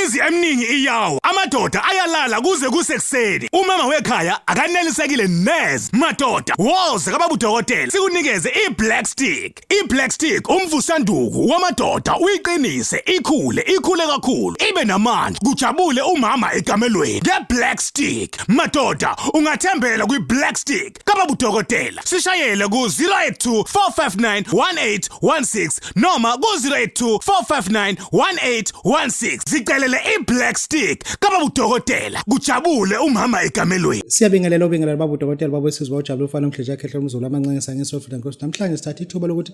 Imizi eminingi iyawa, amadoda ayalala kuze kusekuseni. Umama wekhaya akanelisekile neze. Madoda, woza kababa udokotela sikunikeze i-Black Stick. I-Black Stick umvusanduku wamadoda uyiqinise, ikhule, ikhule kakhulu, ibe namandla, kujabule umama ekamelweni. Nge-Black Stick, madoda, ungathembela kwi-Black Stick kababa udokotela. Sishayele ku-082 459 1816 noma ku-082 459 1816. Zicelele i-Black Stick kababa udokotela, kujabule umama ekamelweni. Siyabingelela obingelela baba udokotela baba wesizwe ojabule ufana umhleja akhehle umzulu amancenye sangiso futhi nkosi. Namhlanje sithatha ithuba lokuthi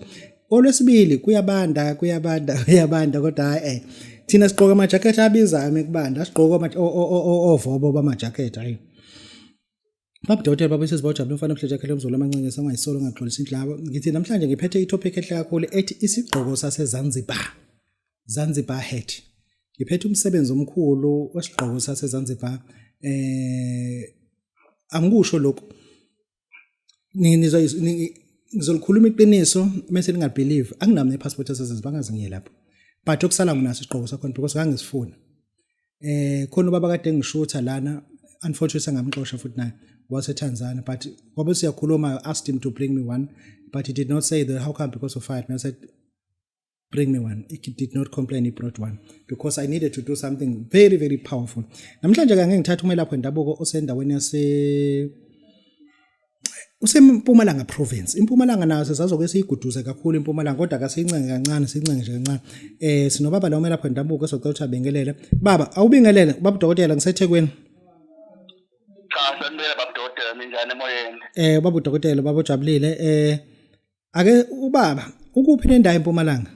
olwesibili kuyabanda, kuyabanda, kuyabanda, kodwa hayi thina sigqoka amajakhethi abizayo mekubanda, sigqoka ovobo bamajakhethi. Hayi baba udokotela baba wesizwe ojabule ufana umhleja akhehle umzulu amancenye sangayisolo ngaxolisa inhlabo. Ngithi namhlanje ngiphethe itopic enhle kakhulu ethi isigqoko saseZanzibar, Zanzibar hat. Ngiphethe umsebenzi omkhulu wesigqoko saseZanzibar. Angikusho lokhu, ngizolikhuluma iqiniso mase ningabelieve. Anginami nepassport yaseZanzibar, angaze ngiye lapho, but okusala nginaso isigqoko sakhona because ngangisifuna. Khona ubaba kade ngishutha lana, unfortunately ngamxosha futhi naye waseTanzania, but ngoba siyakhuluma, I asked him to bring me one, but he did not say that how come because of fired me. I said, "Bring me one." He did not complain, he brought one because I needed to do something very, very powerful. Namhlanje ke ngithatha umelaphi wendabuko osendaweni yase useMpumalanga province. IMpumalanga nayo sisazoke siyiguduze kakhulu iMpumalanga, kodwa kasiyincenge kancane, siyincenge nje kancane. Sinobaba la umelaphi wendabuko esocela ukuthi abingelele. Baba, awubingelele baba udokotela, ngiseThekwini. Cha, sanibela baba udokotela, ninjani emoyeni? Baba udokotela, baba ujabulile. Ake ubaba ukuphi nendawo eMpumalanga?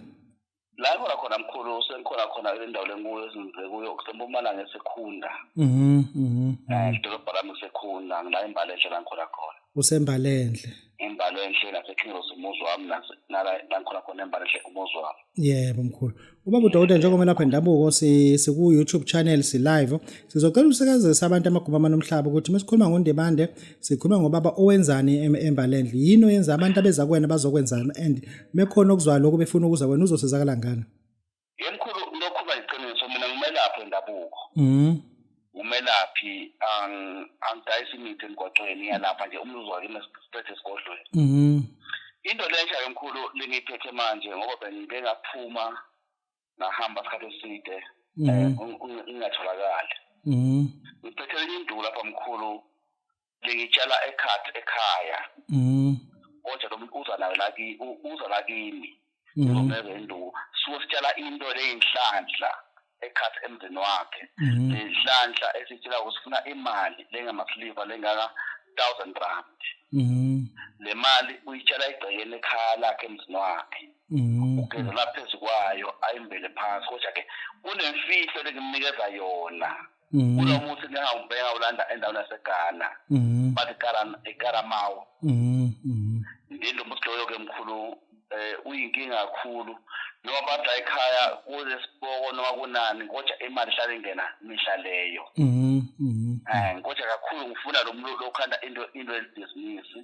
La ngikhona khona mkhulu, sengikhona khona kule ndawo lenkuyo ezinze kuyo kuseMpumalanga eSekhunda. Mhm mhm. Idolobha lami kusekhunda, ngila eMbalenhle la ngikhona khona. UseMbalenhle. IMbalenhle naseKingros umuzi wami, nala la ngikhona khona eMbalenhle umuzi wami. Yebo mkhulu. Ubaba udokotela, njengoba lapha endabuko siku YouTube channel, si live, sizocela usekazise abantu amagumbi amanomhlaba ukuthi masikhuluma ngoNdebande sikhuluma ngobaba owenzani eMbalenhle. Yini oyenza abantu abeza kuwena bazokwenzani, and mekhona okuzwa lokho befuna ukuza wena uzosizakala ngani? Yemkhulu, lokhuluma iqiniso, mina ngumelaphi wendabuko. Umelaphi, angidayisi imithi emgwaqweni, ngiyalapha nje umzuzu wakimi siphethe esigodlweni. Into lensha yomkhulu lengiyiphethe manje, ngoba bengike ngaphuma ngahamba isikhathi eside ngingatholakali. Ngiphethe enye induku lapha mkhulu lengitshala ekhathi ekhaya. Kodwa lo muntu uza nayo la uza la kimi. Ngizomeza induku. Suke sitshala into leyinhlanhla ekhathi emzini wakhe. Lenhlanhla esitshela usifuna imali lengamasiliva lengaka 1000 rand. Le mali uyitshala egcekeni ekhaya lakhe emzini wakhe. Ugezela phezu kwayo, ayimbele phansi, kodwa ke kunemfihlo lengimnikeza yona. Kulo muthi ngingawubeka ulanda endaweni yaseGhana. Bathi ikaramawu. Ngento muthi loyo ke mkhulu uyinkinga kakhulu. Noma bathi la ekhaya kunesipoko noma kunani, kodwa imali ihlala ingena mihla leyo. Kodwa kakhulu ngifuna lo muntu lokhanda into elibhizinisi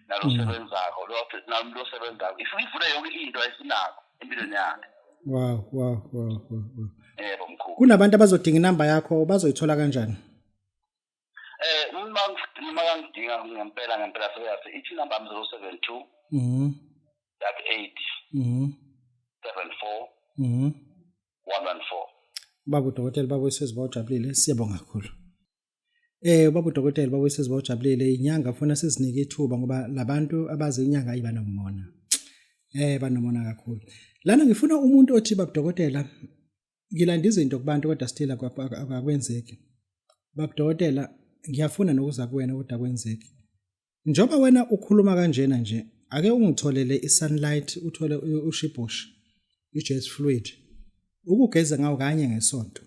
nalosebenzako, lo nalo osebenzako ifuna yonke into ayifunako empilweni yakhe. Wow. Yebo mkhulu. Kunabantu abazodinga inamba yakho, bazoyithola kanjani? Uma uma ngidinga ngempela ngempela seyazi ithi inamba yami 072 38 74 114. Baba udokotela, baba wesizwe bawujabulile, siyabonga kakhulu. Baba udokotela, baba wesizwe bawujabulile, inyanga ufuna sizinike ithuba ngoba labantu abazi inyanga ayibanomona. Banomona kakhulu. Lana ngifuna umuntu othi, baba udokotela, ngilanda izinto kubantu kodwa still akwenzeki. Baba udokotela, ngiyafuna nokuza kuwena kodwa akwenzeki. Njoba wena ukhuluma kanjena nje, ake ungitholele i-sunlight, uthole ushibhoshi, i-jet fluid, ukugeze ngawo kanye ngesonto,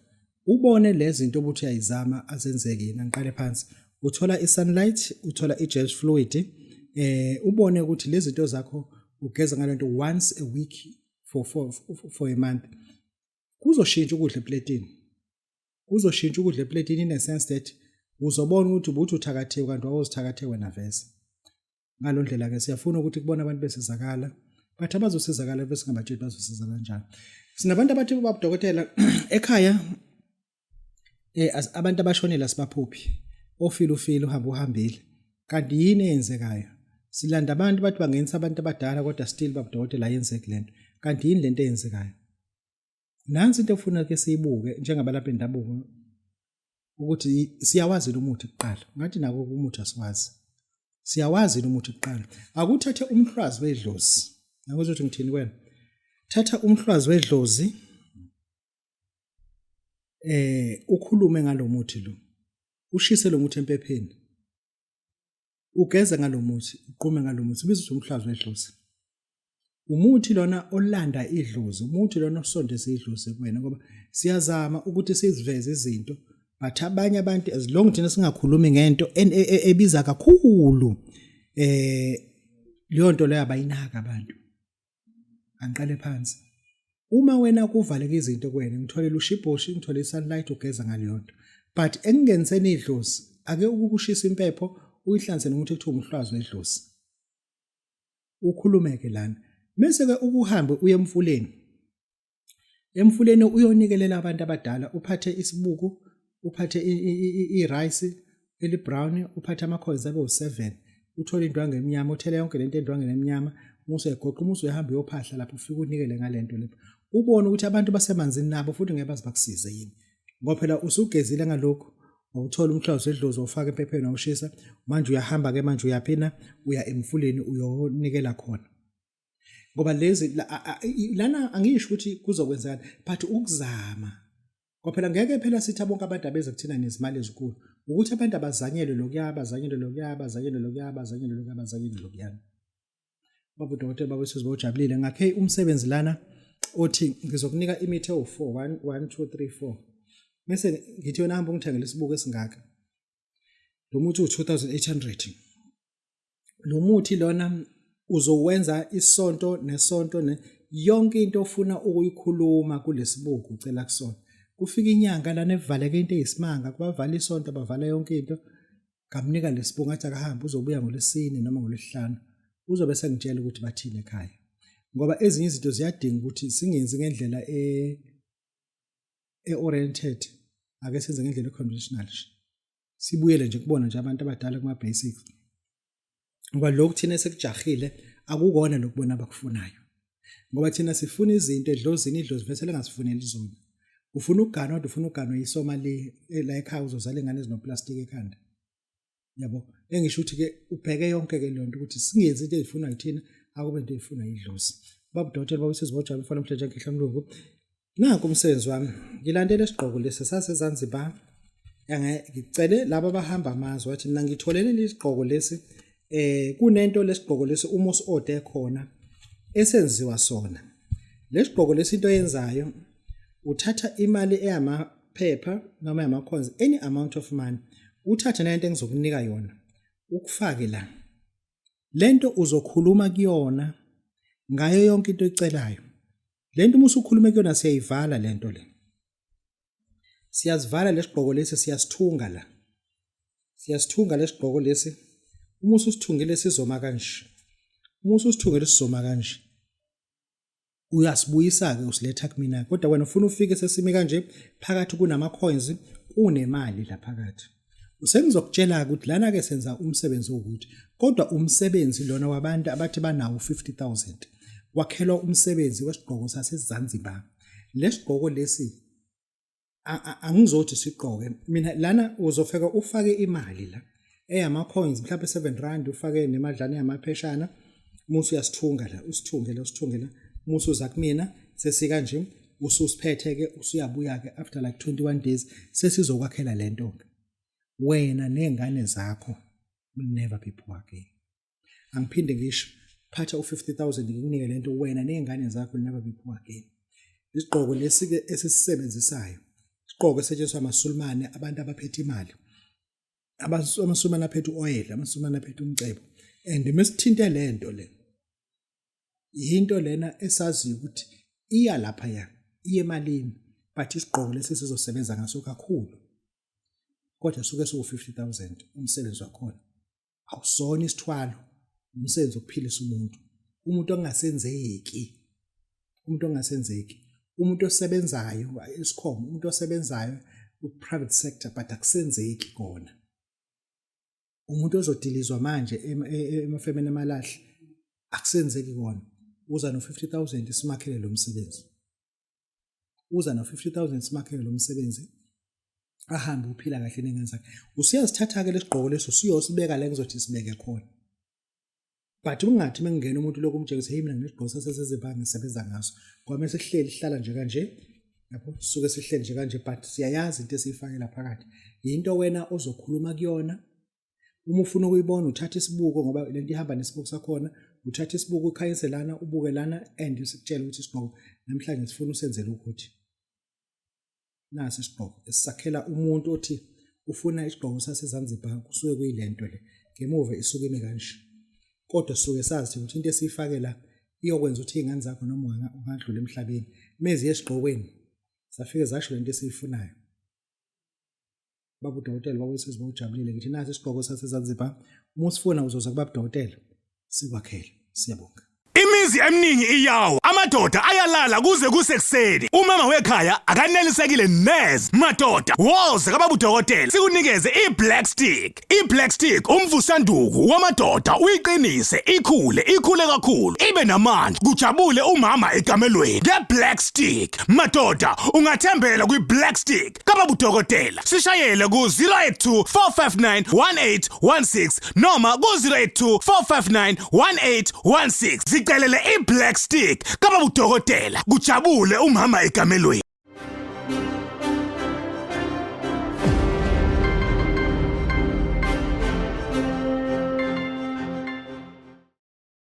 ubone lezi zinto obuthi uyayizama azenzeki. Yena ngiqale phansi, uthola i-sunlight, uthola i-jet fluid, ubone ukuthi lezi zinto zakho ugeza ngalento once a week for a month, kuzoshintsha ukudla epletini, kuzoshintsha ukudla epletini in a sense that uzobona ukuthi ubuthi uthakathiwe kanti wawuzithakathe wena vese. Ngalo ndlela ke siyafuna ukuthi kubona abantu besizakala, but abazosizakala bese singabatsheli bazosiza kanjani. Sinabantu abathi, baba dokotela, ekhaya Eh abantu abashonile asibaphuphi. Ofile ufile uhamba uhambile. Kanti yini eyenzekayo? Silanda abantu bathi bangenisa abantu abadala kodwa still babudokotela ayenzeki lento. Kanti yini lento eyenzekayo? Nansi into ofuna ke siyibuke njengabalaphi bendabuko ukuthi siyawazi lo muthi kuqala. Ngathi nako umuthi asiwazi. Siyawazi lo muthi kuqala. Akuthathe umhlwazi wedlozi. Ngakuzwa ukuthi ngithini kwena. Thatha umhlwazi wedlozi eh ukhulume ngalomuthi lo ushise lo muthi empepheni ugeze ngalomuthi uqume ngalomuthi ubizwa umhlazi wedlozi umuthi lona olanda idlozi umuthi lona osondeza idlozi kuwena ngoba siyazama ukuthi siziveze izinto but abanye abantu as long thina singakhulumi ngento e, e, ebiza kakhulu eh leyo nto leyo abayinaka abantu Angiqale phansi. Uma wena kuvaleka izinto kuwena, ngitholele ushibhoshi, ngithole i-sunlight ugeza ngaleyo nto. But ekungeniseni idlozi, ake ukukushisa impepho uyihlanze nomuthi ekuthiwa umhlwazi wedlozi. Ukhulumeke lana. Mese-ke ukuhambe uye emfuleni. Emfuleni uyonikelela abantu abadala uphathe isibuku uphathe i-rice eli-brown uphathe ama-coins abe u-7 uthole indwangu emnyama uthele yonke lento endwangeni emnyama musu uyagoqa umusu uyahamba uyophahla lapho ufike unikele ngale nto lapho ubone ukuthi abantu basemanzini nabo futhi ngeke baze bakusize yini ngoba phela usugezile ngalokhu wawuthola umhlazi wedlozi wawufaka empepheni wawushisa manje uyahamba-ke manje uyaphina uya emfuleni uyonikela khona ngoba lezi lana angisho ukuthi kuzokwenzakala but ukuzama ngoba phela ngeke phela sithi bonke abantu abeze kuthina nezimali ezinkulu ukuthi abantu abazanyelwe lokuya bazanyelwe lokuya bazanyelwe lokuya bazanyelwe lokuya bazanyelwe lokuya baba udokotela baba wesizwe ojabulile ngakhe umsebenzi lana othi ngizokunika imithi ewu-4 1 1 2 3 4 bese ngithi wena hamba ungithengele isibuko esingaka lo muthi u-2800 lo muthi lona uzowenza isonto nesonto ne yonke into ofuna ukuyikhuluma kulesibuku ucela kusona kufika inyanga lana evaleke into eyisimanga kubavala isonto bavala yonke into ngamnika lesibuku ngathi akahambe uzobuya ngolwesine noma ngolwesihlanu uzobe sengitshela ukuthi bathini ekhaya ngoba ezinye izinto ziyadinga ukuthi singenzi ngendlela e e-oriented ake senze ngendlela e-conventional nje sibuyele nje kubona nje abantu abadala kuma-basics ngoba lokhu thina esekujahile akukona lokubona abakufunayo ngoba thina sifuna izinto edlozini idlozi vese lingasifuneli zona ufuna ukugana kodwa ufuna uganwe yisoma le eh, la ekhaya uzozala ingane ezinoplastiki ekhanda yabo engisho ukuthi ke ubheke yonke ke lonto ukuthi singenzi into ezifunwa yithina akube into ezifunwa yidlozi baba udokotela baba usizibojaba mfana omhle nje mlungu Nanku umsebenzi wami ngilandele isigqoko lesi saseZanzibar ngicele laba abahamba amazwe wathi mina ngitholele lesigqoko lesi eh kunento lesigqoko lesi uma usi-order khona esenziwa sona lesigqoko lesi into oyenzayo uthatha imali eyamaphepha noma yama-coins any amount of money uthathe nento engizokunika yona ukufake la lento uzokhuluma kuyona ngayo yonke into oyicelayo Lento uma usukhuluma kuyona siyayivala lento le. Siyazivala lesigqoko lesi siyasithunga la. Siyasithunga lesigqoko lesi. Uma ususithungile sizoma kanje. Uma ususithungile sizoma kanje. Uyasibuyisa ke usiletha kumina kodwa wena ufuna ufike sesimi kanje phakathi kunama coins kunemali la phakathi. Sengizokutshela ukuthi lana ke senza umsebenzi owukuthi kodwa umsebenzi lona wabantu abathi banawo 50000 kwakhelwa umsebenzi wesigqoko saseZanzibar. Lesigqoko lesi angizothi sigqoke mina lana uzofika ufake imali la eyama coins mhlawumbe 7 rand ufake nemadlana yamapheshana musu uyasithunga la usithunge la usithunge la musu uza kumina sesika nje ususiphethe ke usuyabuya ke after like 21 days sesizokwakhela lento ke wena nezingane zakho will never be poor again angiphinde ngisho phatha u50000 ngikunike lento wena nezingane zakho will never be poor again isigqoko lesi ke esisisebenzisayo isigqoko esetshenziswa amaSulumane abantu abaphethe imali amaSulumane aphethe uoyela amaSulumane aphethe umcebo and mesithinte lento le Yinto lena esaziyo ukuthi iya lapha ya iye emalini but isigqoko lesi sizosebenza ngaso kakhulu kodwa suke siwu-50 000 umsebenzi wakhona awusona isithwalo umsebenzi wokuphilisa umuntu umuntu ongasenzeki umuntu ongasenzeki umuntu osebenzayo esikhoma umuntu osebenzayo ku-private sector, but akusenzeki kona. Umuntu ozodilizwa manje emafemini amalahle, akusenzeki kona. Uza no-50 000, simakhele lo msebenzi. Uza no-50 000, simakhele lo msebenzi, ahambe, uphila kahle nengane zakhe. Usiyasithatha-ke lesigqoko leso, siyosibeka la ngizothi sibeke khona, but ungathi mengingena umuntu lokhu umtshengise, "Hey, mina nginesigqoko saseZanzibar, ngisebenza ngaso." Ngoba mase sihleli, sihlala nje kanje yabo, sisuke sihleli nje kanje, but siyayazi into esiyifakela phakathi. Into wena ozokhuluma kuyona, uma ufuna ukuyibona, uthatha isibuko, ngoba lento ihamba nesibuko sakhona. Uthatha isibuko, ukhanyise lana, ubuke lana and sikutshele ukuthi isigqoko namhlanje sifuna usenzele ukuthi nasi isigqoko esisakhela umuntu othi ufuna isigqoko saseZanzibar. Kusuke kuyilento le ngemuva, isuke ime kanje, kodwa suke sazi ukuthi into esiyifake la iyokwenza ukuthi iy'ngane zakho, noma ungadlula emhlabeni, mezi esigqokweni safike zasho lento esiyifunayo. Baba udokotela, baba wesizwe ujabulile, ngithi nasi isigqoko saseZanzibar. Uma usifuna, uzoza kubaba udokotela, sikwakhele. Siyabonga. Imizi eminingi iyawa, amadoda ayalala kuze kusekuseni. Umama wekhaya akanelisekile neze. Madoda, woza kababa udokotela, sikunikeze i-Black Stick. I-Black Stick umvusanduku wamadoda, uyiqinise, ikhule, ikhule kakhulu, ibe namandla, kujabule umama ekamelweni. Nge-Black Stick, madoda, ungathembela kwi-Black Stick kababa udokotela. Sishayele ku-082 459 1816 noma ku-082 459 1816. Zicelele i-Black Stick kababa udokotela, kujabule umama ekamelweni.